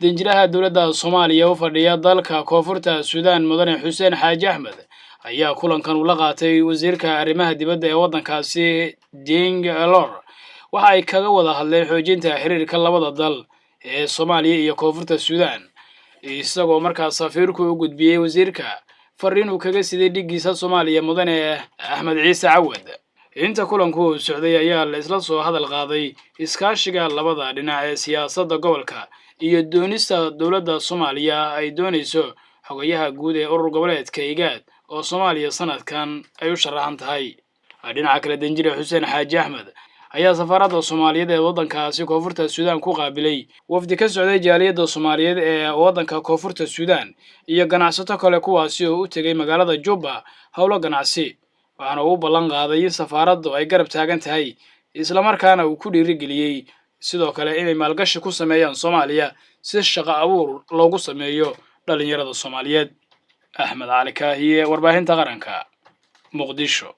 Danjiraha dowladda Soomaaliya u fadhiya dalka Koonfurta Suudaan, Mudane Xuseen Xaaji Axmed, ayaa kulankan ula qaatay wasiirka arrimaha dibadda ee waddankaasi Ding Alor. Waxa ay kaga wada hadleen xoojinta xiriirka labada dal ee Soomaaliya iyo Koonfurta Suudaan, isagoo markaas safiirku u gudbiyey wasiirka fariin uu kaga siday dhiggiisa Soomaaliya, Mudane Axmed Ciise Cawad. Inta kulanku uu socday ayaa la isla soo hadal qaaday iskaashiga labada dhinac ee siyaasadda gobolka iyo doonista dowladda Soomaaliya ay doonayso xogayaha guud ee urur goboleedka IGAD oo Soomaaliya sanadkan ay u sharaxan tahay. Dhinaca kale, danjire Xuseen Xaaji Axmed ayaa safaaradda Soomaaliyeed ee waddankaasi Koonfurta Suudaan ku qaabilay wafdi ka socday jaaliyadda Soomaaliyeed ee waddanka Koonfurta Suudaan iyo ganacsato kale, kuwaasi oo u tegay magaalada Jubba howlo ganacsi. Waxaana uu ballan qaaday in safaaraddu ay garab taagan tahay, islamarkaana uu ku dhiirigeliyey sidoo kale inay maalgashi ku sameeyaan Soomaaliya si shaqo abuur loogu sameeyo dhalinyarada Soomaaliyeed. Axmed Cali Kaahiye, Warbaahinta Qaranka, Muqdisho.